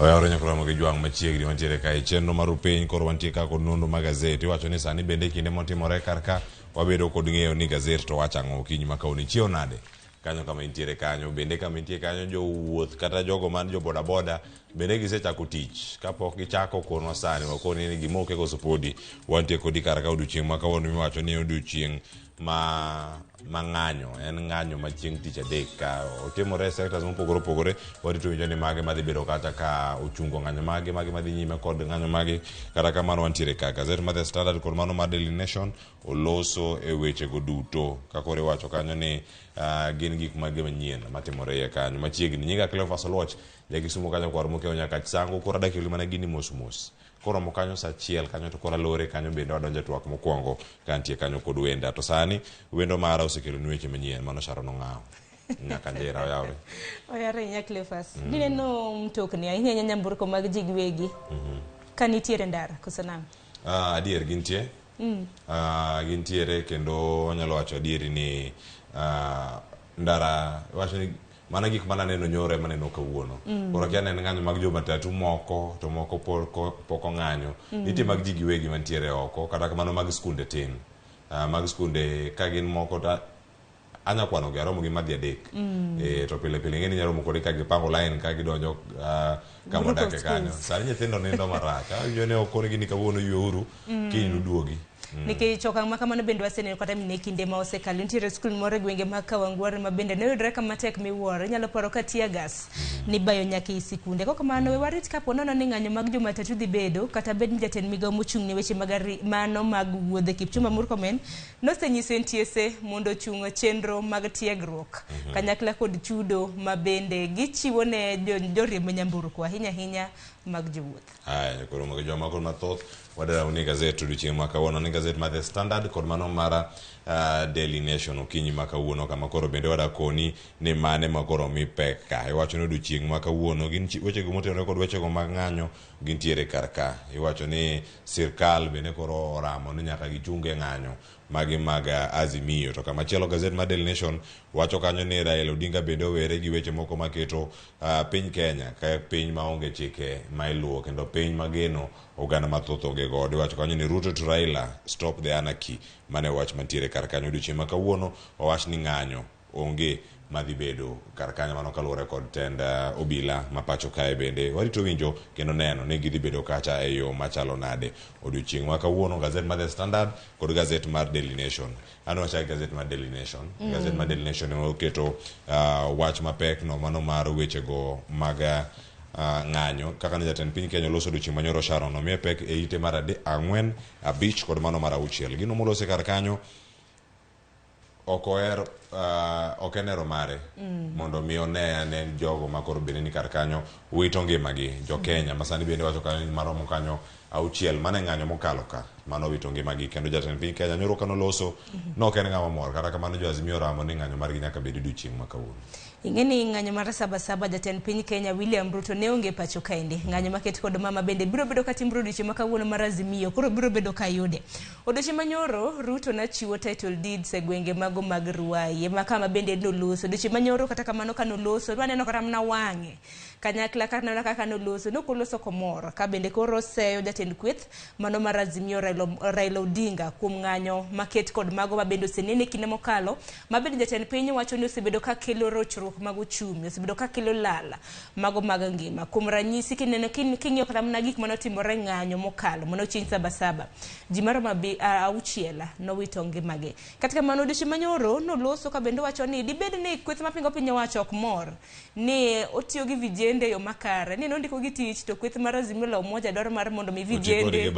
Oyawore nyakoro Ramogi Jwang' machiegni wantiere kae chenro mar upiny koro wantie ka kod nonro mag gazet iwacho ni sani bende kinde motimore kar ka wabedo kod ng'eyo ni gazet to wacho ang'o okinyi ma kawuono ichiew nade kanyo kama intiere kanyo bende kama intie kanyo jowuoth kata jogo man jo boda boda bende gisechako tich kapok gichako konwa sani wakoni ni gimoke koso podi wantie kodi kar ka odiochieng' ma kawuono miwacho ni odiochieng' ma ma ng'anyo en ng'anyo ma chieng' tich adek ka otimore e sectors mopogore opogore warito winjo ni mage madhi bedo kacha ka ochungo ng'anyo mage mage madhi nyime kod ng'anyo mage kata kamano wantiere ka gazet mar The Standard kod mano mar Daily Nation oloso e wechego duto ka koro iwacho kanyo ni uh, gin gik mage manyien matimore iye kanyo machiegni nyinga Cleophas Oluoch jakisumo kanyo kwar mokewo nyaka Chisango koro adakeli mana gini mos mos Koromo kanyo saa achiel kanyo to koro alore kanyo bende wadonjo e twak mokwongo ka antie kanyo kod wenda. To sani wendo mara osekeloni weche manyien mano Sharon Ong'awo. Nyaka njera oyawre. Oyawre ahinya Cleophas. Dineno mtokni ahinya ahinya nyamburko mag ji giwegi ka nitiere ndara koso nang'o? Ah, adier gintie. Ah, gintiere kendo wanyalo wacho adieri ni ah, ndara wacho ni Mana gik mane aneno nyoro ema aneno kawuono. Koro akia ni en ng'anyo mag jo matatu moko to moko pok ong'anyo. Nitie mag ji giwegi mantiere oko, kata kamano mag skunde tin. Mag skunde ka gin moko to anya kwano gi aromo gi madhi adek. To pile pile ing'e ni inya romo kodgi ka gipango line ka gidonjo kama Group of wadakie kanyo. schools. Sani nyithindo nindo marach. Awinjo ni okonegi ni kawuono yweuru, kiny nuduogi. Nikech okang' ma kamano bende waseneno kata mine kinde ma osekalo. Nitiere skul moro e gwenge mag Kawangware ma bende ne oyudore kama tek miwuoro. Inyalo paro ka tear gas nibayo nyaka ei sikunde. Kok kamano we warit kapo nono ni ng'anyo mag jo matatu dhi bedo kata bed ni jatend migawo mochung' ne weche mag mano mag wuodhe Kipchumba Murkomen nosenyiso NTSA mondo ochung' chenro mag tiegruok kanyakla kod chudo ma bende gichiwo ne joriemb nyamburko ahinya ahinya mag jowuoth. Haya, koro mag joma kod mathoth wadarau ni gazet odiochieng' ma kawuono ni gazet mar The Standard kod mano mar Daily Nation okinyi ma kawuono kama koro bende wadakoni ni mane ma koro omi pek ka. Iwacho ni odiochieng' ma kawuono gin wechego motenore kod wechego mag ng'anyo gintiere kar ka. Iwacho ni sirkal bende koro oramo ni nyaka gichung e ng'anyo magi mag Azimio. To kamachielo gazet mar Daily Nation wacho kanyo ni Raila Odinga bende owere gi weche moko maketo piny Kenya ka piny maonge chike ma iluwo kendo piny mageno oganda mathoth onge godo. Iwacho kanyo ni Ruto to Raila stop the anarchy. Mano e wach mantiere kar kanyo odiochieng' ma kawuono owach ni ng'anyo onge madhi bedo kar kanyo mano kaluwore kod tend obila ma pacho kae bende warito winjo kendo neno ni gidhi bedo kacha e yo machalo nade odiochieng' ma kawuono gazet mar The Standard kod gazet mar Daily Nation. An wachak gazet mar Daily Nation. Gazet mar Daily Nation ema oketo wach mapek no mano mar wechego mag ng'anyo kaka ne jatend piny Kenya oloso odiochieng' manyoro Sharon omiye pek e ite mar ang'wen, abich kod mano mar auchiel. Gino molose kar kanyo ok oher ok en hero mare mondo mi one ane jogo ma koro bende ni kar kanyo wito ngimagi jo Kenya ma sani bende wacho kanyo ni maromo kanyo auchiel mane ng'anyo mokalo ka mano wito ngimagi kendo jatend piny Kenya nyoro kano loso no ok en ng'ama mor kata kamano jo Azimio oramo ni ng'anyo margi nyaka bed odiochieng' ma kawuono. Ing'e ni ng'anyo mar Saba Saba jatend piny Kenya William Ruto ne onge pacho kaendi. Ng'anyo maket kod mama bende biro bedo katimore odiochieng' ma kawuono mar Azimio koro biro bedo kayude. Odiochieng' manyoro Ruto nachiwo title deeds e gwenge mago mag Ruai ema kama bende noloso. Odiochieng' manyoro kata kamano kanoloso waneno kata mana wang'e kanyakla kaneno kaka noloso nokoloso komor ka bende koro oseyo jatend kweth mano mar Azimio Raila Odinga kuom ng'anyo maket kod mago ma bende osenene kinde mokalo ma bende jatend piny wacho ni osebedo ka kelo rochruok mag uchumi, osebedo ka kelo lal mago mag ngima. Kuom ranyisi kineno king'iyo kata mana gik mane otimore ng'anyo mokalo mano chieng' Saba Saba ji maromo auchiel nowito ngimagi. Kata kamano odiochieng' manyoro noloso ka bende owacho ni dibed ni kweth mapingo piny owacho ok mor ni otiyo gi vijende e yo makare ni nondiko gi tich to kweth mar Azimio la Umoja dwaro mar mondo mi vijende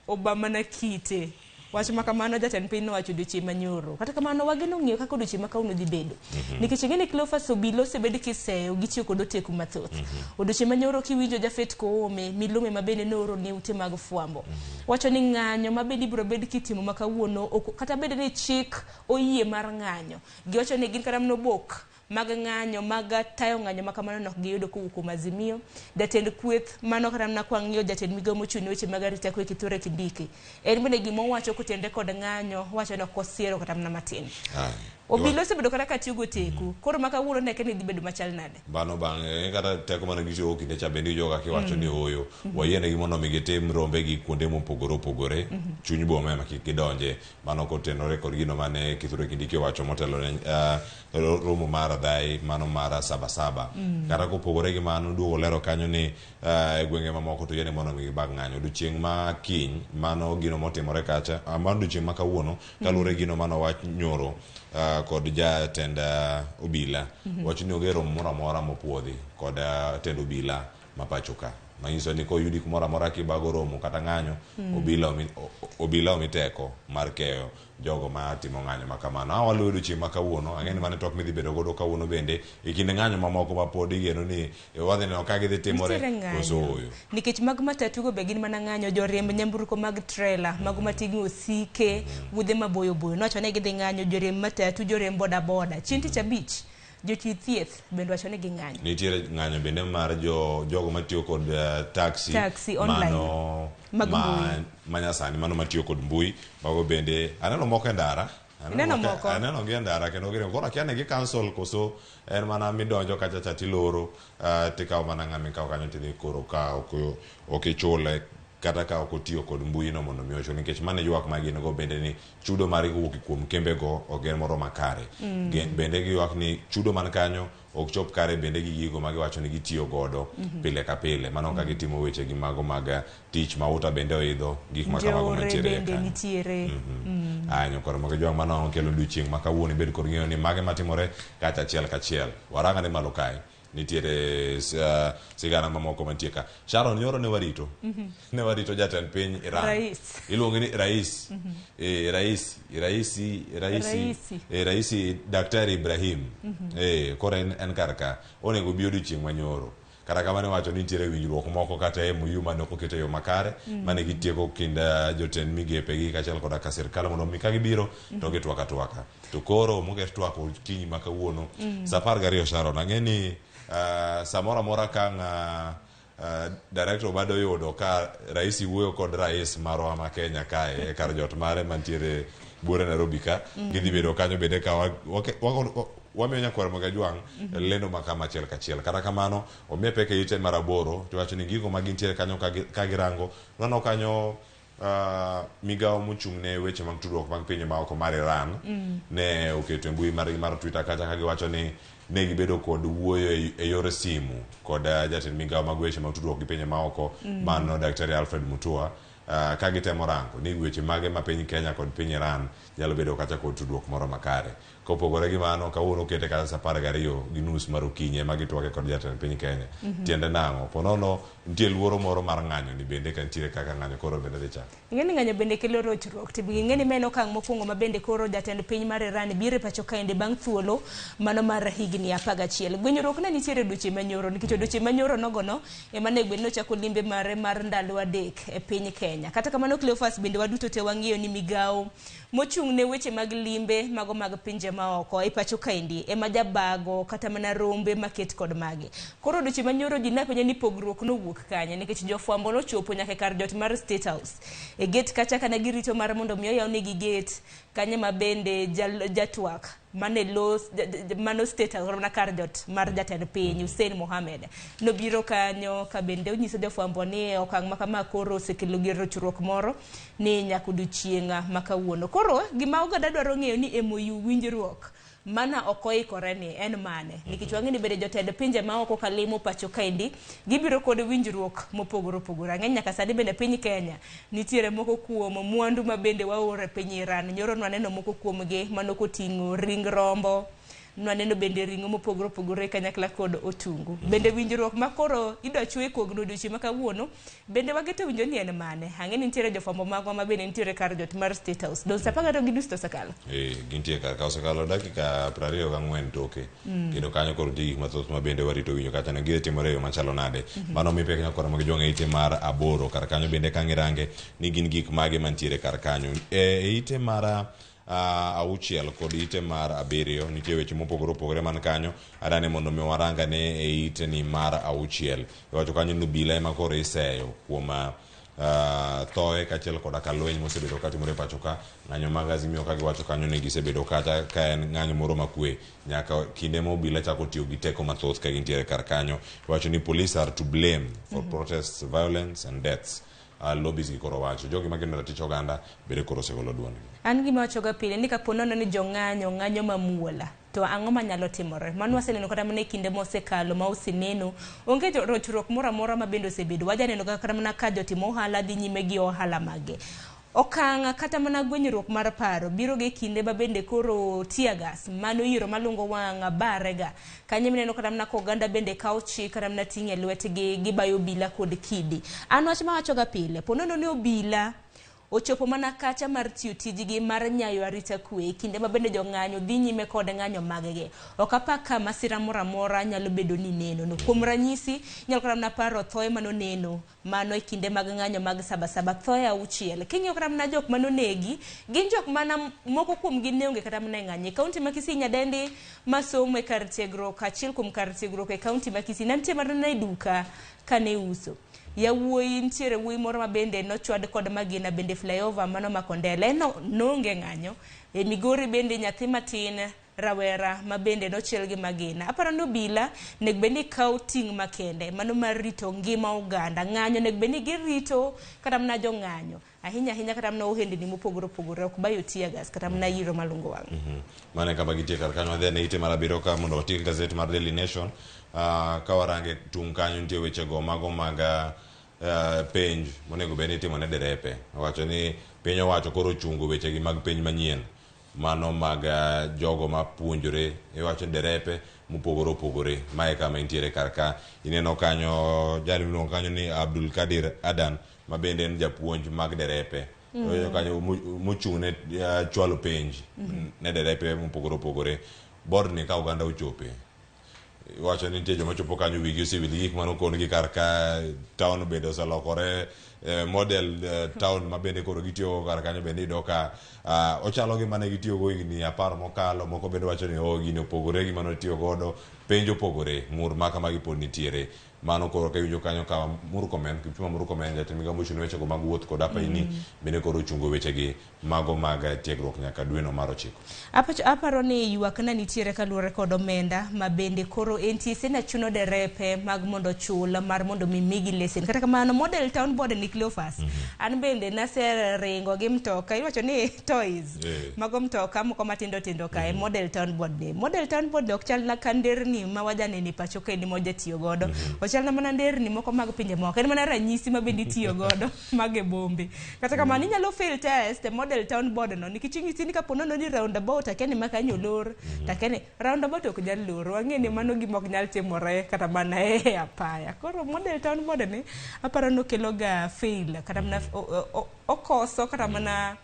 oba mana kite. Wach ma kamano jatend piny nowacho odiochieng' manyoro. Kata kamano wageno ng'iyo kaka odiochieng' ma kawuono dhi bedo. Nikech ing'e ni Cleophas Obilo osebed kiseyo gi tiyo kod oteku mathoth. Odiochieng' manyoro kiwinjo Japhet Koome, milome ma bende nooro ne ute mag fwambo. Wacho ni ng'anyo ma bende ibiro bed kitimo ma kawuono kata bed ni chik oyie mar ng'anyo. Giwacho ni gin kata mana obok mag ng'anyo mag tayo ng'anyo ma kamano nok giyudo kowuok kuom Azimio. Jatend kweth mano kata mana kwang'iyo jatend migawo mochung' ne weche mag arita kwe Kithure Kindiki. En bende gima owacho kotenre kod ng'anyo, owacho ni ok osiero kata mana matin. Obila osebedo kata ka tiyo goteku. Koro ma kawuono ne ni dhi bedo machal nade? Mano bang' kata teko mane gitiyogo kinde cha bende iwinjo kaka iwacho ni ooyo wayienegi mondo mi gitim rombegi kuonde mopogore opogore chuny boma ema kik gidonje. Mano kotenore kod gino mane Kithure Kindiki owacho motelo ne romo mar adhai mano mar Sabasaba. Kata kopogore gi mano duogo lero kanyo ni e gwenge mamoko to yiene mondo mi gibag ng'anyo. Odiochieng' ma kiny mano gino motimore kacha, mano odiochieng' ma kawuono kaluwore gi gino mane owach nyoro kod jatend obila wacho ni onge romo moro amora mopuodhi kod tend obila ma pacho ka. Manyiso ni koyudi kumoro amora kibago romo kata ng'anyo, obila omi teko mar keyo jogo matimo ng'anyo ma kamano. A waluwo odiochieng' ma kawuono, ang'e ni mano e twak midhi bedo godo kawuono bende e kinde ng'anyo mamoko ma pod igeno ni wadhi neno ka gidhi timore Nitiere koso ng'anyo. ooyo. Nikech mag matatu go be gin mana ng'anyo, joriemb nyamburko mag trailer, mago mating'o osike, wuodhe maboyo boyo. Nowacho ni gidhi ng'anyo, joriemb matatu, joriemb boda boda. Chieng' tich abich, jochiw thieth bende wacho ni ging'anyo. Nitiere ng'anyo bende mar jogo matiyo kod taxi, Taxi online. mano Mag mbui. manyasani mano matiyo kod mbui mago bende aneno moko e ndara. Ineno moko? Aneno gi e ndara kendo giringo. Koro akia ni gi cancel koso en mana midonjo kacha cha tiloro tikawo mana ng'ama ikawo kanyo tidhi koro ka ok ichule kata ka ok otiyo kod mbui no mondo mi ochul, nikech mano e ywak ma gin go bende ni chudo margi kowuok kuom kembe go ok en moro makare. Bende giywak ni chudo man kanyo ok chop kare bende gi gigo ma giwacho ni gitiyo godo pile ka pile. Mano ka gitimo weche gi mago mag tich, mauta bende oidho, gik ma kamago Njore mantiere bende kanyo. nitiere. Aya nyokoro mogo jwang' mano kelo odiochieng' ma kawuono ibed kod ng'eyo ni mage matimore kacha achiel kachiel. Warang'ane malo kae. Nitiere sigana mamoko mantie ka. Sharon nyoro ne warito. Ne warito jatend piny Iran. Rais. Iluonge ni rais. Rais, raisi, raisi. Raisi. Raisi Daktari Ibrahim. Koro en kar ka. Onego bi odiochieng' manyoro. Kata kamano iwacho ni nitiere winjruok moko kata MOU mane ok oket e yo makare, mane gitieko kind jotend migepe gi kaachiel koda ka sirkal mondo mi ka gibiro to gitwak atwaka. To koro moket twak okinyi ma kawuono saa 12 Sharon, ang'e ni samoro amora ka director Obado yudo ka rais wuoyo kod rais marwa ma Kenya kae e kar jot mare mantiere buore Nairobi ka, gidhi bedo kanyo bende ka wamiyo nyakwar Moga Jwang' lendo ma kama achiel kachiel. Kata kamano omiye pek e ite mar 8 to wacho ni gigo ma gintiere kanyo ka girango nwaneno kanyo migawo mochung' ne weche mag tudruok mag pinje maoko mar Iran ne oketo e mbui margi mar Twitter kacha ka giwacho ni ne gibedo kod wuoyo e yor simu kod jatend migawo mag weche mag tudruok gi pinje maoko mano Daktari Alfred Mutua ka gitemo rango ni weche mage ma piny Kenya kod piny Iran nyalo bedo kacha kod tudruok moro makare. Kopogore gi mano, kawuono okete kata saa 12:30 mar okinyi ema gitwake kod jatend piny Kenya. Tiende nang'o? Ponono nitie luoro moro mar ng'anyo ni bende ka nitiere kaka ng'anyo koro bende dhi chako. Ing'e ni ng'anyo bende kelo rochruok. To ing'e ni ma en okang' mokwongo ma bende koro jatend piny mar Iran biro e pacho kaendi bang' thuolo mano mar higni 11. Gwenyruok ne nitiere odiochieng' manyoro nikech odiochieng' manyoro nogono ema ne bed nochako limbe mare mar ndalo 3 e piny Kenya. Kata kamano Cleophas bende waduto te wang'eyo ni migawo mochung' ne weche mag limbe mago mag pinje maoko e pacho kaendi ema jabago kata mana rombe maket kod magi. Koro odiochieng' manyoro ji napenjo ni pogruok nowuok kanye nikech jofwambo nochopo nyaka e kar jot mar State House. E gate kacha kana girito mar mondo mi oyawnegi gate kanye ma bende jatwak mane los mano State House mana kar jot mar jatend piny Hussein Mohamed nobiro kanyo ka bende onyiso jofwambo ni okang' ma kama koro osekelo gi rochruok moro ni nyaka odiochieng' ma kawuono. Koro gima oganda dwaro ng'eyo ni MOU winjruok mana ok oikore ni en mane nikech wang'e ni bende jotend pinje maoko kalimo pacho kaendi gibiro kod winjruok mopogore opogore. Ang'e nyaka sani bende piny Kenya nitiere moko kuom mwandu ma bende waoro e piny Iran. Nyoro nwaneno moko kuomgi mano koting'o ring rombo, nwaneno bende ring'o mopogore opogore kanyakla kod otungu. Bende winjruok ma koro idwa chwe kogno odiochieng' ma kawuono bende wageto winjo ni en mane. Ang'e ni nitiere jofwambo magwa ma bende nitiere kar jot mar State House. Dong' saa 12:30 osekalo. Gintie kar ka osekalo dakika 24 toke. Kendo kanyo koro nitie gik mathoth ma bende warito winjo kata ne gidhi timore e yo machalo nade. Mano mi pek nyakwar mag jwang' e ite mar 8 kar kanyo bende ka ng'irange ni gin gik mage mantiere kar kanyo. E ite mar 6 kod ite mar 7 nitie weche mopogore opogore man kanyo. Adani mondo mi warangane e ite ni mar 6. Iwacho kanyo ni obila ema koro iseyo kuom Thoe kaachiel koda ka lweny mosebedo katimore e pacho ka. Ng'anyo mag Azimio ka giwacho kanyo ni gisebedo kacha ka en ng'anyo moro makwe nyaka kinde ma obila chako tiyo gi teko mathoth ka gintiere kar kanyo. Iwacho ni police are to blame for protests, violence and deaths. Lobbies gi koro wacho. Jogi ma gin ratich oganda bende koro osegolo duondgi. An gima awachoga pile ni kapo nono ni jong'anyo ng'anyo mamuola to ang'o manyalo timore? Mano waseneno kata mana e kinde mosekalo ma oseneno. Onge rochruok moro amora ma bende osebedo. Wajaneno kata mana ka jotim ohala dhi nyime gi ohala mage. Okang' kata mana gwenyruok mar paro biro gi kinde ma bende koro tear gas mano iro malungo wang' barega. Kanyo mineno kata mana ka oganda bende kawo chik kata mana ting'e lwetgi gibayo obila kod kidi. An wach mawachoga pile, po nono ni obila ochopo mana kacha mar tiyo tijgi mar nyayo arita kwe kinde ma bende jong'anyo dhi nyime kod ng'anyo maggi. Ok apar ka masira moro amora nyalo bedo ni neno no. Kuom ranyisi, inyalo kata mana paro thoe manoneno mano e kinde mag ng'anyo mag Sabasaba, thoe 6. King'iyo kata mana jok manonegi, gin jok mana moko kuomgi ne onge kata mana e ng'anyo. E kaunti ma Kisii nyadendi masomo e kar tiegruok, achiel kuom kar tiegruok e kaunti ma Kisii, ne nitie mana e duka kane uso. Yawuoyi nitiere wuoyi moro ma bende nochwad kod magina bende flyover mano Makondele. En noonge ng'anyo. E Migori bende nyathi matin rawera ma bende nochiel gi magina. Aparo ni obila onego bed ni kawo ting' makende mano mar rito ngima oganda. Ng'anyo onego bed ni girito kata mana jong'anyo. Ahinya ahinya kata mana ohendni mopogore opogore ok bayo tear gas kata mana iro malungo wang'. Mano e kama gintie kar kanyo. Wadhi ane ite mar abiriyo ka mondo watiek gazet mar Daily Nation. Ka warange tung' kanyo nitie wechego mago mag penj monego bed ni itimo ne derepe. Owacho ni piny owacho koro ochungo wechegi mag penj manyien. Mano mag jogo ma puonjore iwacho ni derepe mopogore opogore. Mae kama intiere kar ka. Ineno kanyo jal miluongo kanyo ni Abdul Kadir Adan ma bende en japuonj mag derepe. Kanyo mochung' ne chwalo penj ne derepe mopogore opogore. Board ni ka oganda ochope iwacho ni nitie joma chopo kanyo wigi osewil gi gik mane okon gi kar ka town bende oselokore model town ma bende koro gitiyogo kar kanyo bende iyudo ka ochalo gi mane gitiyogo higni 10 mokalo. Moko bende wacho ni oh gini opogore gi mane watiyo godo. Penj opogore, ng'ur ma kamagi pod nitiere. Mano koro ka iwinjo kanyo ka Murkomen, Kipchumba Murkomen jatend migao mochung' ne wechego mag wuoth kod apaini bende koro ochungo wechegi mago mag tiegruok nyaka dweno mar 9. Aparo ni ywak na nitiere kaluwore kod omenda ma bende koro NTSA na chuno derepe mag mondo ochul mar mondo mi migi lesen. Kata kamano Model Town Board ni Cleophas. An bende naseringo gi mtoka iwacho ni toys. Mago mtoka moko matindo tindo kae Model Town Board ni. Model Town Board ok chal na ka nderni ma wajaneno e pacho kaendi ma wajatiyo godo. Ochal na mana nderni moko mag pinje moko. En mana ranyisi ma bende itiyo godo mag e bombe. Kata kamano inyalo fail test e Model Town Board no nikech inyisi ni kapo nono ni roundabout akia ni ma kanyo olor to akia ni roundabout ok nyal lor. Wang'e ni mano gima ok nyal timore kata mana e apaya. Koro Model Town Board ni aparo ni okelo ga fail kata mana okoso kata mana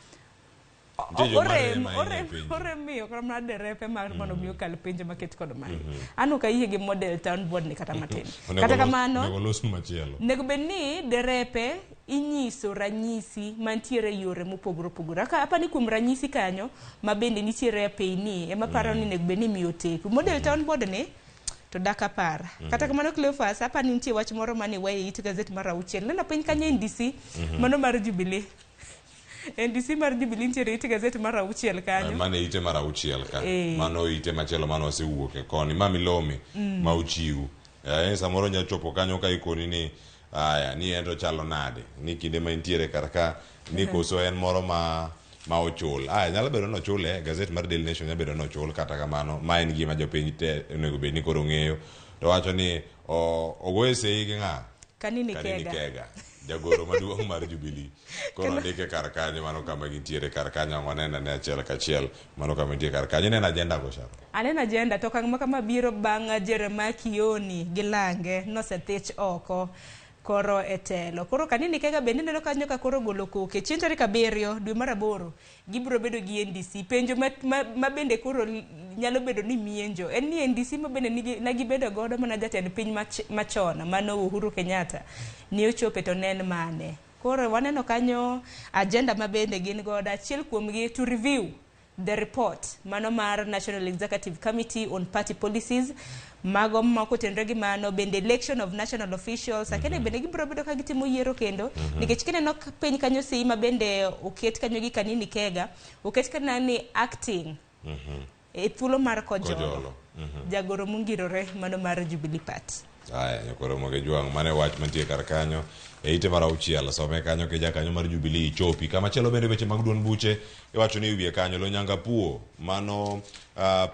orem miyo kata mana derepe mar mondo mi okal penj maket kod mae. An ok ayie gi Model Town Board ni kata matin. Kata kamano onego bed ni derepe inyiso ranyisi mantiere yore mopogore opogore. Apa ni kuom ranyisi kanyo ma bende nitiere apeyni ema paro ni onego bed ni imiyo teku. Model Town Board ni to dak apar. Kata kamano Cleophas, apa ni nitie wach moro mane iweyo e it gazet mar 6. Neno piny kanyo NDC, mano mar Jubilee. NDC mar Jubilee nitiere it gazet mar 6 kanyo. Mano ite mar 6 ka. Mano ite machielo mano wasewuok e koni. Ma milome ma ochiw. Samoro nyalo chopo kanyo ka ikoni ni aya ni en to chalo nade ni kinde ma intiere kar ka ni koso en moro ma ochul. Aya nyalo bedo ni ochule, gazet mar Daily Nation nyalo bedo ni ochul, kata kamano ma en gima jopiny te onego bed ni koro ng'eyo. To wacho ni ogoye sei gi ng'a? Kanini Kega. Jagoro maduong' mar Jubilee. Koro ondike kar kanyo, mano kama gintiere kar kanyo, waneno ne achiel kachiel, mano kama gintiere kar kanyo. Ineno agenda go, Sharon? Aneno agenda to okang' ma kama biro bang' Jeremiah Kioni gi lange nosethich oko koro e telo. Koro Kanini Kega bende ineno kanyo ka koro golo koke. Chieng' tarik 7 dwe mar 8 gibiro bedo gi NDC. Penjo ma bende koro nyalo bedo ni mienjo en ni NDC ma bende nagibedo godo mana jatend piny machon mano Uhuru Kenyatta ne ochope to ne en mane. Koro waneno kanyo agenda ma bende gin godo achiel kuomgi to review the report mano mar National Executive Committee on Party Policies mago moko tenre gi mano bende election of national officials. Akene bende gibiro bedo ka gitimo yiero kendo nikech kineno piny kanyo sei ma bende oket kanyo gi Kanini Kega oket kana ni acting e thuolo mar Kojolo, Kojolo. Jagoro mongirore mano mar Jubilee Party. Aya, nyakoro moge jwang' mane wach mantie kar kanyo e ite mar 6 some kanyo ke jakanyo mar Jubilee ichopi. Kamachielo bende weche mag duond buche iwacho ni wiye kanyo Lonyangapuo mano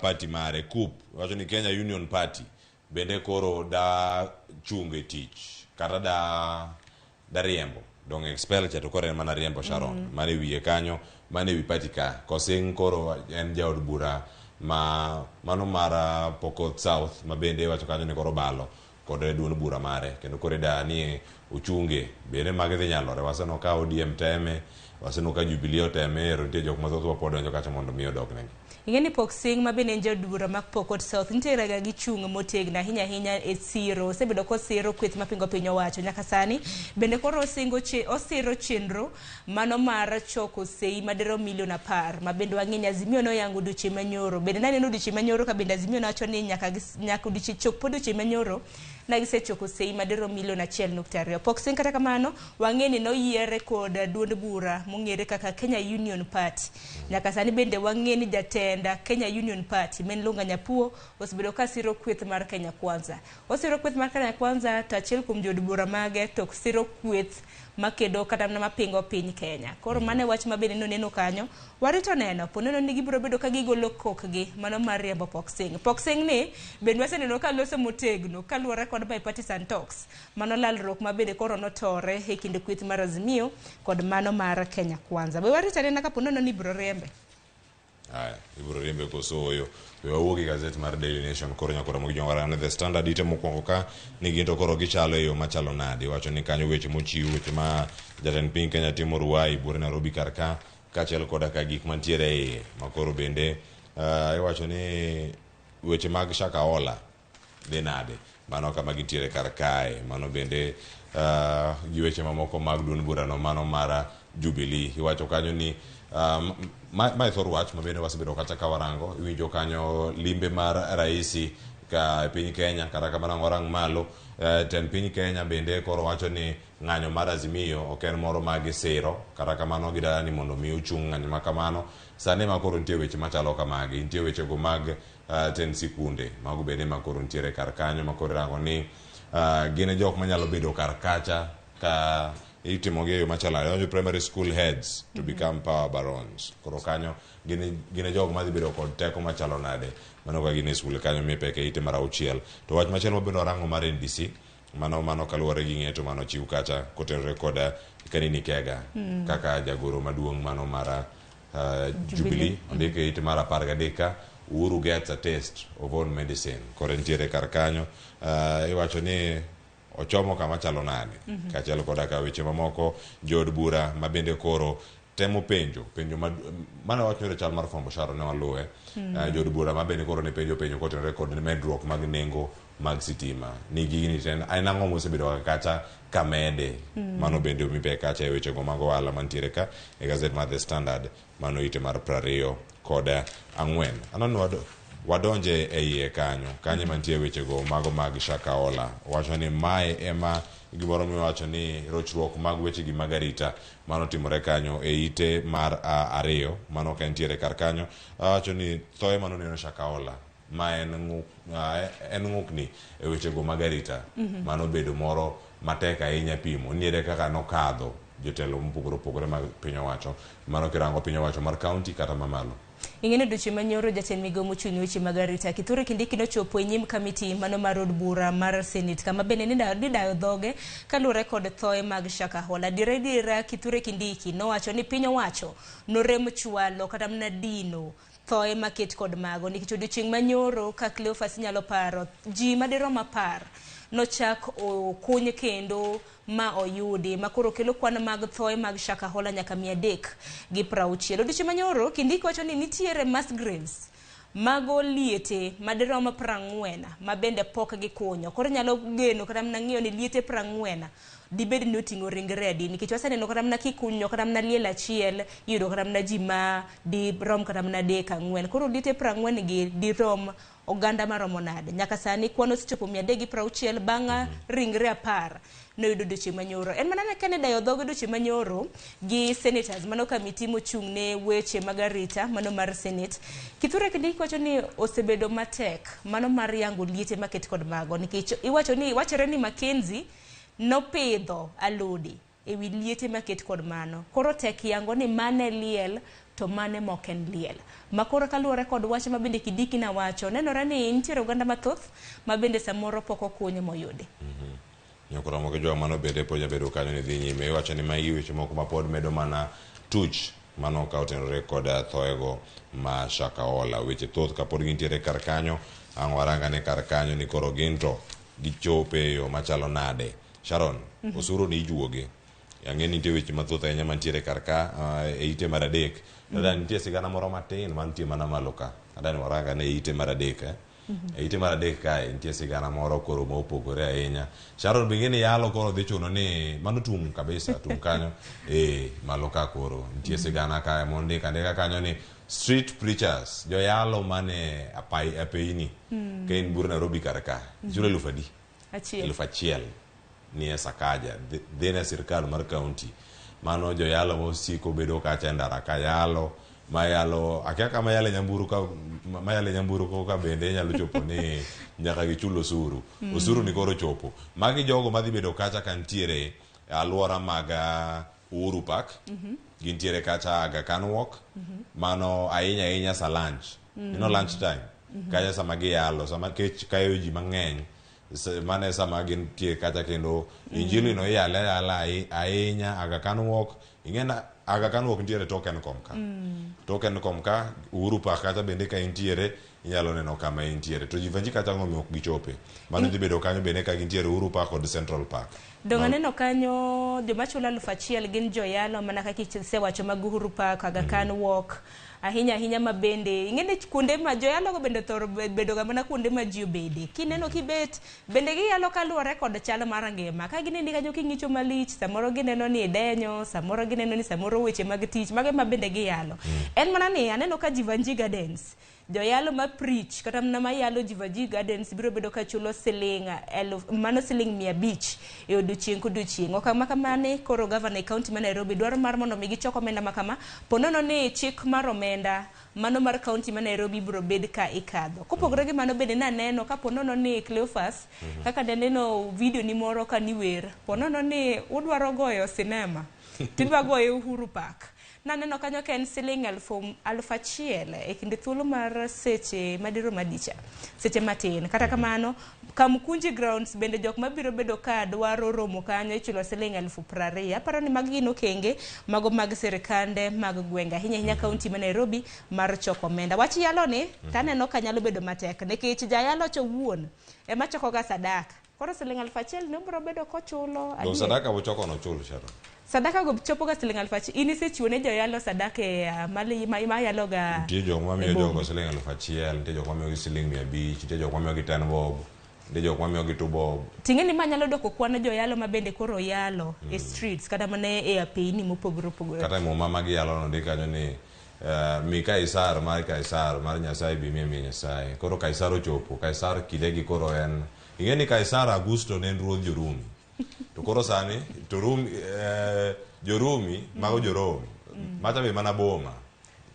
party mare KUP iwacho ni Kenya Union Party bende koro da chung e tich kata da riembo dong expel cha to koro en mana riembo Sharon. Mane wiye kanyo mane wi party ka Kosing koro en jaod bura ma mano mar Pokot South ma bende iwacho kanyo ni koro balo kod duond bura mare kendo koro ida ni ochunge bende magi dhi nyalore. Waseneno ka ODM teme, waseneno ka Jubilee oteme, ero nitie jok mathoth ma pod donjo kacha mondo mi odog negi. Ing'e ni Pok Singh ma bende en jaod bura ma Pokot South nitiere ga gi chung' motegno ahinya ahinya e siro osebedo kosiro kweth mapingo piny owacho nyaka sani bende koro osingo osiro chenro mano mar choko sei madirom milion 10 ma bende wang'e ni Azimio noyango odiochieng' manyoro. Bende naneno odiochieng' manyoro ka bende Azimio nowacho ni nyaka odiochieng' chop odiochieng' manyoro na gisechoko sei madirom milion 1.2. Pok Singh kata kamano wang'e ni noyiere kod duond bura mong'ere kaka Kenya Union Party. Nyaka sani bende wang'e ni jatend Kenya Union Party men Lunga Nyapuo osebedo ka siro kweth mar Kenya Kwanza. Osiro kweth mar Kenya Kwanza to achiel kuom jood bura mage to siro kweth makedo kata mana mapingo piny Kenya. Koro mano e wach ma bende noneno kanyo. Warito neno po neno ni gibiro bedo ka gigolo kokgi mano mar riembo Pok Singh. Pok Singh ni bende waseneno ka loso motegno kaluwore kod bipartisan talks. Mano lalruok ma bende koro notore e kind kweth mar Azimio kod mano mar Kenya Kwanza. Be warito anena kapo nono ni ibiro riembe. Aya, ibiro riembe koso oyo. We wawuok e gazet mar Daily Nation koro nyakora mogi jong'ora ne The Standard ite mokwongo ka ni gin to koro gichalo e yo machalo nade. Iwacho ni kanyo weche mochiw, weche ma jatend piny Kenya timo Ruai buore Nairobi kar ka kaachiel koda ka gik mantiere e iye ma koro bende iwacho ni weche mag Shakahola dhi nade. Mano kama gintiere kar kae. Mano bende gi weche mamoko mag duond burano mano mar Jubilee. Iwacho kanyo ni ma thor wach ma bende wasebedo kacha ka warango. Iwinjo kanyo limbe mar raisi ka piny Kenya kata kamano warang malo tend piny Kenya bende koro wacho ni ng'anyo mar Azimio ok en moro ma gisiro kata kamano gidara ni mondo mi ochung' ng'anyo ma kamano. Sani ma koro nitie weche machalo kamagi, nitie weche go mag tend sikunde mago bende ma koro nitiere kar kanyo ma koro irango ni gin jok manyalo bedo kar kacha ka itimogi e yo machalo nade. Primary school heads to become power barons. Koro kanyo gin jok madhi bedo kod teko machalo nade. Mano ka gin e skul kanyo mipek e ite mar 6. To wach machielo mabende warango mar NBC mano kaluwore gi ng'eto mano chiw kacha kotenore kod Kanini Kega kaka jagoro maduong' mano mar Jubilee ondik e ite mar 13 ka Uhuru gets a taste of own medicine. Koro nitiere kar kanyo iwacho ni ochomo kama chalo nade. Kaachiel koda ka weche mamoko jood bura ma bende koro temo penjo mano wach nyoro chal mar fwambo Sharon ne waluwe. Jood bura ma bende koro ne penjo kotenore kod medruok mag nengo mag sitima ni gini to en ang'o mosebedo kacha kamede. Mano bende omi pek kacha e wechego mag ohala mantiere ka e gazet mar The Standard mano ite mar 24. Aneno wadonje e iye kanyo kanyo mantie wechego mago mag Shakahola. Wacho ni mae ema gimoro miwacho ni rochruok mag wechegi mag arita mano timore kanyo e ite mar 2 mano ka nitiere kar kanyo. Wacho ni thoe mano neno Shakahola ma en ng'ukni e wechego mag arita. Mano bedo moro matek ahinya pimo niere kaka nokadho jotelo mopogore opogore mag piny owacho mano kirango piny owacho mar county kata mamalo. Ing'e odiochieng' manyoro jatend migao mochung' ne weche mag arita Kithure Kindiki nochopo e nyim kamiti mano mar od bura mar Senate kama bende nidayo dhoge kaluwore kod thoe mag Shakahola. Adiera Kithure Kindiki nowacho ni piny owacho norem chwalo kata mana dino thoe maket kod mago nikech odiochieng' manyoro ka Cleophas nyalo paro ji madirom 10 nochak okuny kendo ma oyudi ma koro kelo kwan mag thoe mag Shakahola nyaka 360. Odiochieng' manyoro Kindiki wacho ni nitiere mass graves mago liete madirom 40 ma bende pok gikunyo. Koro nyalo geno kata mana ng'iyo ni liete 40 dibed ni oting'o ringre adi nikech waseneno kata mana kikunyo kata mana liel achiel iyudo kata mana ji ma dirom kata mana 3 4. Koro liete 40 gi dirom oganda maromo nade? Nyaka sani kwan osechopo 360 bang' ringre 10 noyudo odiochieng' manyoro. En mana kane dayo dhoge odiochieng' manyoro gi senators mano kamiti mochung' ne weche mag arita mano mar senate. Kithure Kindiki wacho ni osebedo matek mano mar yango liete maket kod mago nikech iwacho ni wachore ni Mackenzie nopidho alode ewi liete maket kod mano. Koro tek yango ni mane liel to mane mok en liel. Makoro kaluwore kod wach ma bende Kindiki nawacho, nenore ni nitiere oganda mathoth ma bende samoro pok okunyo moyudi. Nyokoro moko jwa mano bende pod nyabedo kanyo ni dhi nyime. Iwacho ni magi weche moko ma pod medo mana tuch mano ka otenore kod thoego ma Shakahola. Weche thoth kapod gintiere kar kanyo, ang' waranga ne kar kanyo ni koro gin to gichope e yo machalo nade. Sharon, osuru ni ijuoge. Ang'e ni nitie weche mathoth ahinya mantiere kar ka e ite mar 3. Dada nitie sigana moro matin mantie mana malo ka. Adani waranga ne ite mar 3 E ite mar 3 kae nitie sigana moro koro ma opogore ahinya. Sharon be ing'e ni yalo koro dhi chuno ni mano tum kabisa, tum kanyo. Malo ka koro nitie sigana kae mondik andika kanyo ni street preachers, joyalo mane apeini. Ka in bur Nairobi kar ka, ichulo 1000 adi? Achiel. 1000 nie Sakaja, dhi ne sirkal mar county. Mano joyalo mosiko bedo kacha e ndara ka yalo, mayalo akia kama yale nyamburu ka mayale nyamburu ko ka bende inyalo chopo ni nyaka gichul osuru. Osuru ni koro chopo. Magi jogo madhi bedo kacha ka nitiere alwora mag Uhuru Park. Gintiere kacha Aga Khan Walk. Mano ahinya ahinya sa lunch. You know lunch time. Kacha sama giyalo, sama kech kayo ji mang'eny. Mano e sama gintie kacha kendo injili no iyale ayala ahinya Aga Khan Walk. Ing'e na Aga Khan Walk nitiere tok Kencom ka. Tok Kencom ka, Uhuru Park kacha bende ka intiere, inyalo neno kama intiere. To Jivanji kacha ang'o omiyo ok gichope? Mano dhi bedo kanyo bende ka gintiere Uhuru Park kod Central Park. Dong' aneno kanyo joma chulo 1000 gin joyalo mana kaka isewacho mag Uhuru Park, Aga Khan Walk. Ahinya ahinya ma bende ing'e ni kuonde ma joyalo go bende thoro bedo ga mana kuonde ma ji obede. Kineno kibet bende giyalo kaluwore kod chal mar ngima. Ka gineni kanyo king'icho malich, samoro gineno ni idenyo, samoro gineno ni samoro weche mag tich, mago ema bende giyalo. En mana ni aneno ka Jivanji Gardens, joyalo ma preach kata mana mayalo Jivanji Gardens biro bedo ka chulo siling mano siling 500 e odiochieng' kodiochieng'. Okang' ma kamani koro gavana e kaunti ma Nairobi dwaro mar mondo mi gichok omenda ma kama, ponono ni chik mar omenda mano mar kaunti ma Nairobi biro bed ka ikadho. Kopogore gi mano bende naneno ka ponono ni Cleophas, kaka naneno video ni moro ka niwer, ponono ni udwaro goyo sinema, tidwa goye Uhuru Park. Naneno kanyo ka en siling 1000 e kinde thuolo mar seche madirom adicha, seche matin. Kata kamano, Kamkunji Grounds bende jok mabiro bedo ka dwaro romo kanyo ichulo siling 20,000. Aparo ni magi gin okenge mago mag sirikande mag gwenge, ahinya ahinya kaunti ma Nairobi mar choko omenda. Wach yalo ni, taneno ka nyalo bedo matek nikech jayalo cha owuon ema choko ga sadaka. Koro siling 1000 ne obiro bedo kochulo. Dong sadaka bochoko no chul Sharon. Sadaka go chopo ga siling 1000. In isechiwo ne joyalo sadaka e mali ma yalo ga. Nitie jok mamiyo jogo siling 1000, nitie jok mamiyo gi siling 500, nitie jok mamiyo gi 10 bob, nitie jok mamiyo gi 2 bob. Ting'e ni ma nyalo doko kwan joyalo ma bende koro yalo e streets kata mana e apeyni mopogore opogore. Kata e muma ma giyalo no ndik kanyo ni mi Kaisar mar Kaisar mar Nyasaye bi mi Nyasaye. Koro Kaisar ochopo, Kaisar kindegi koro en ing'e ni Kaisar Augusto ne en ruodh jo-Rumi. To koro sani to Rumi jo-Rumi mago jo-Rome. Macha be mana boma.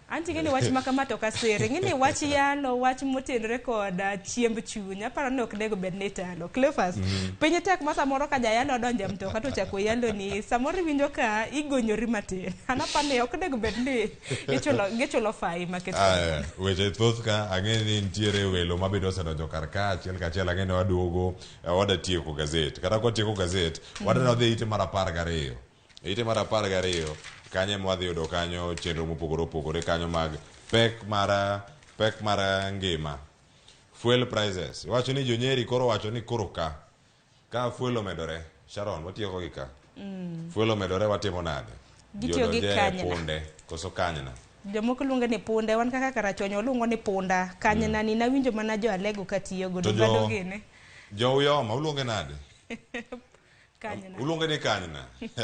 Anti ng'e ni wach ma kama to kasere. Ng'e ni wach yalo, wach motenore kod chiemb chuny. Aparo ni ok onego bed ni italo. Cleophas, piny tek ma samoro ka jayalo odonjo e mtoka to ochako yalo ni samoro iwinjo ka igonyori matin. An aparo ni ok onego bed ni gichulo fai maket. Weche thoth ka ang'e ni nitiere welo mabende osedonjo kar ka achiel kachiel. Ang'e ni waduogo wadatieko gazet. Kata kwatieko gazet, wadwa dhi ite mar 12. Ite mar 12 kanyo ema wadhi yudo kanyo chenro mopogore opogore kanyo mag pek mar ngima. Fuel prices. Iwacho ni jonyeri koro wacho ni koro ka fuel omedore. Sharon, watieko gi ka. Fuel omedore watimo nade? Gitiyo gi kanyna. Punde koso kanyna. Jomoko luonge ni punde, wan kaka Karachuonyo waluongo ni punda. Kanyna ni nawinjo mana jo Alego ka tiyo godo. To jo Uyoma uluonge nade? Kanyna. Uluonge ni kanyna.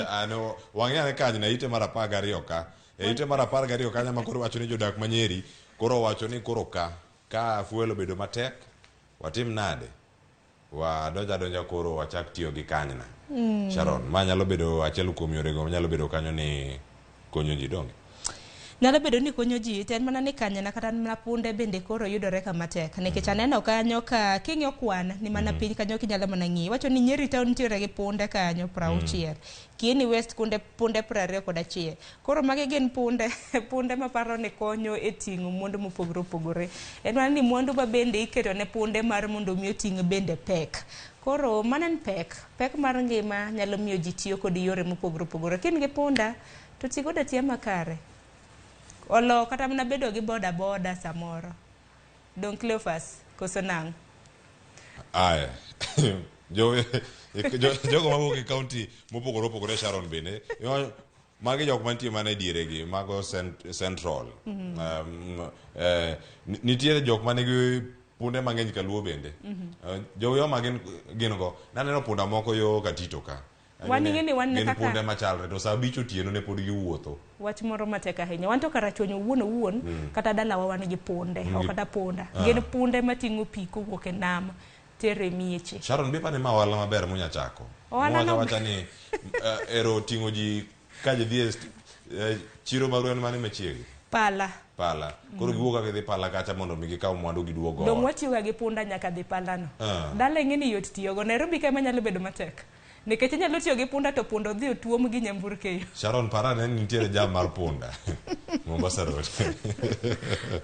Ano wang'e ni kanyna ite mar 12 ka. E ite mar 12 kanyo ma koro wacho ni jodak ma Nyeri koro wacho ni koro ka fuel obedo matek watim nade? Wadonja donja koro wachak tiyo gi kanyna. Sharon, ma nyalo bedo achiel kuom yorego manyalo bedo kanyo ni konyo ji donge? Nyalo bedo ni konyo ji to en mana ni kanyna kata mana punde bende koro yudore kama tek nikech aneno kanyo ka king'iyo kwan ni mana piny kanyo kinyalo mana ng'iyo iwacho ni Nyeri town nitiere gi punde kanyo 60, Kieni West kunde punde 21. Koro magi gin punde punde maparo ni konyo e ting'o mwandu mopogore opogore. En mana ni mwandu ma bende iketo ne punde mar mondo mi oting' bende pek. Koro mano en pek, pek mar ngima nyalo miyo ji tiyo kod yore mopogore opogore. Ka in gi punda to ti godo atiya makare. Olo kata mana bedo gi boda boda samoro. Dong Cleophas, koso nang'o? Aya. Jogo mawuok e county mopogore opogore Sharon bende magi jok mantie mana e dieregi mago central. Nitiere jok manigi punde mang'eny kaluo bende. Joyoma gin go. Naneno punda moko yo Katito ka. Wan ing'e ni wan gin kaka punde machalre to saa 5 otieno ne pod giwuotho. Wach moro matek ahinya. Wan to Karachuonyo owuon owuon kata dalawa wan gi punde, ok kata punda. Gin punde mating'o pi kowuok e nam tere mieche. Sharon, be pane ma ohala maber munya chako. Ohala no Wacha ni ero ting'o ji ka ji dhi e chiro mar en mane machiegni? Pala. Pala. Koro giwuok ka gidhi pala kacha mondo mi gikaw mwandu giduog ot. Dong watiyoga gi punda nyaka dhi palano. Dala ing'e ni yot tiyogo. Nairobi ka ema nyalo bedo matek. Nikech inyalo tiyo gi punda to punda odhi otuom gi nyamburko e yo. Sharon, para ne nitiere jam mar punda Mombasa Road.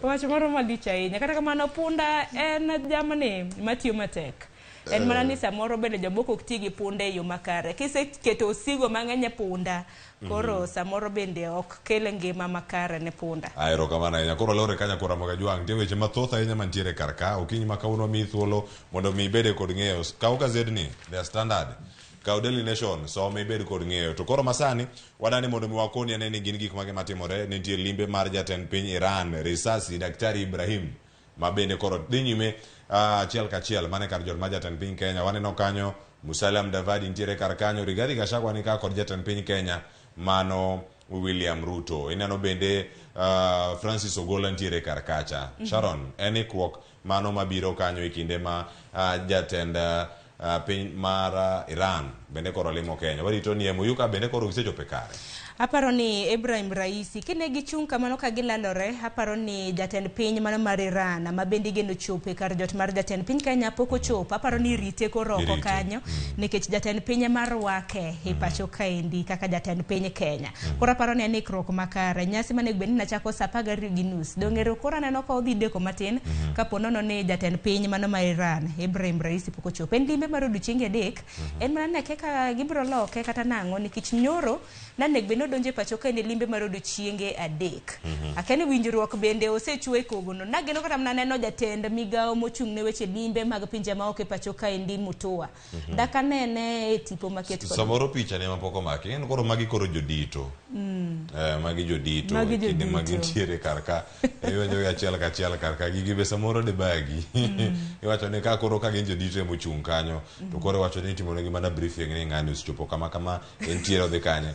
Wach moro malich ahinya. Kata kamano punda en jamni matiyo matek. En mana ni samoro bende jomoko ok ti gi punda e yo makare. Kiseketo osigo mang'eny e punda, koro samoro bende ok kel ngima makare ne punda. Erokamano ahinya. Koro lore kanyo koro Ramogi Ajwang'. Nitie weche mathoth ahinya mantiere kar ka. Okinyi ma kawuono miyi thuolo mondo mi ibede kod ng'eyo. Kaw gazetni, The Standard. Kaw Daily Nation, some ibed kod ng'eyo. To koro masani, wadani mondo mi wakoni ane ni gin gik mage matimore. Nitie limbe mar jatend piny Iran, Risasi Daktari Ibrahim, ma bende koro dhi nyime achiel kachiel mane kar jot mar jatend piny Kenya. Waneno kanyo Musalia Mudavadi nitiere kar kanyo, Rigathi Gachagua ni ka kod jatend piny Kenya mano William Ruto. Ineno bende Francis Ogola nitiere kar kacha. Sharon, en ikruok mano mabiro kanyo e kinde ma jatend piny mar Iran bende koro limo Kenya. Warito ni MOU ka bende koro gisechopo e kare. Aparo ni Ibrahim Raisi kine gichung' kamano ka gilalore, aparo ni jatend piny mano mar Iran ma bende igeno chopo e kar jot mar jatend piny Kenya pok ochopo. Aparo ni irite koro oko kanyo nikech jatend piny ema rwake e pacho kaendi kaka jatend piny Kenya. Koro aparo ni en ikruok makare. Nyasi manego bed ni nachako saa 12:30. Dong' ero koro aneno ka odhi deko matin kapo nono ni jatend piny mano mar Iran Ibrahim Raisi pok ochopo. En limbe mar odiochienge 3. En mana ni akia ka gibiro loke kata nang'o nikech nyoro nanego bed ni odonjo e pacho ka en e limbe mar odiochienge 3. Akia ni winjruok bende osechwe e kogono. Nageno kata mana neno jatend migawo mochung' ne weche limbe mag pinje maoko e pacho kaendi Mutua. Dak anene e tipo maket kod Samoro picha ne mapok omaki. En koro magi koro jodito. Magi jodito. Magi Kinde ma jodito. gintiere kar ka. Iwinjo achiel kachiel kar ka. Gigi be samoro de bagi. Iwacho ni ka koro ka gin jodito emochung' kanyo. To koro iwacho ni itimonegi mana briefing ni ng'ani osechopo kama kama entiere odhi kanye.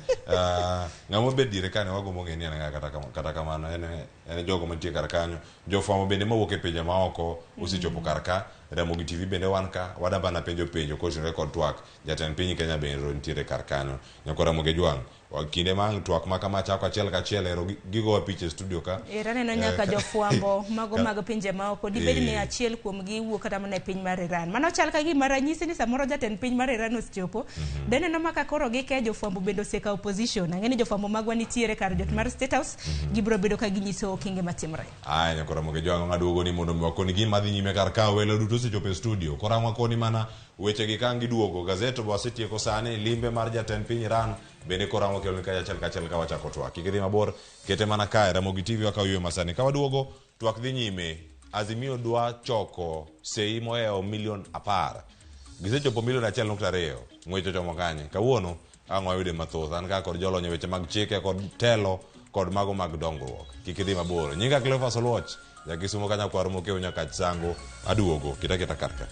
Ng'ama obet diere kane wagombo ng'e ni en ng'a kata kamano en jogo mantie kar kanyo. Jofwambo bende mawuok e pinje maoko osechopo kar ka. Ramogi TV bende wan ka, wadabana penjo penjo kotenore kod twak. Jatend piny Kenya bende nitiere kar kanyo. Nyako Ramogi Ajwang', kinde ma ang' twak ma kama chako achiel kachiel ero gigowa picha e studio ka. Ero aneno nyaka jofwambo mago mag pinje maoko. Dibed ni achiel kuomgi wuok kata mana e piny mar Iran. Mano chal ka gima ranyisi ni samoro jatend piny mar Iran osechopo. De neno ma ka koro gike jofwambo bende osekawo position. Ang'e ni jofwambo magwa nitiere kar jot mar State House. Gibiro bedo ka ginyiso okenge matimore. Aya, nyako Ramogi Ajwang' aduogo ni mondo mi wakoni gima dhi nyime kar ka. Welo duto osechopo e studio. Koro ang' wakoni mana weche gi ka giduogo. Gazet be wasetieko sani. Limbe mar jatend piny Iran bende koro ang' wakeloni kae achiel kachiel ka wachako twak. Kik idhi mabor, kete mana kae Ramogi TV wakawo yweyo masani. Ka waduogo, twak dhi nyime. Azimio dwa choko sei mohewo milion 10. Gisechopo milion 1.2. Ng'wech ochomo kanye? Kawuono ang' wayude mathoth. An ka kod jolony e weche mag chike kod telo kod mago mag dongruok. Kik idhi mabor. Nyinga Cleophas Oluoch, ja Kisumo ka nyakwar Mokeo Nyakach Sango. Aduogo, kita kita kar ka.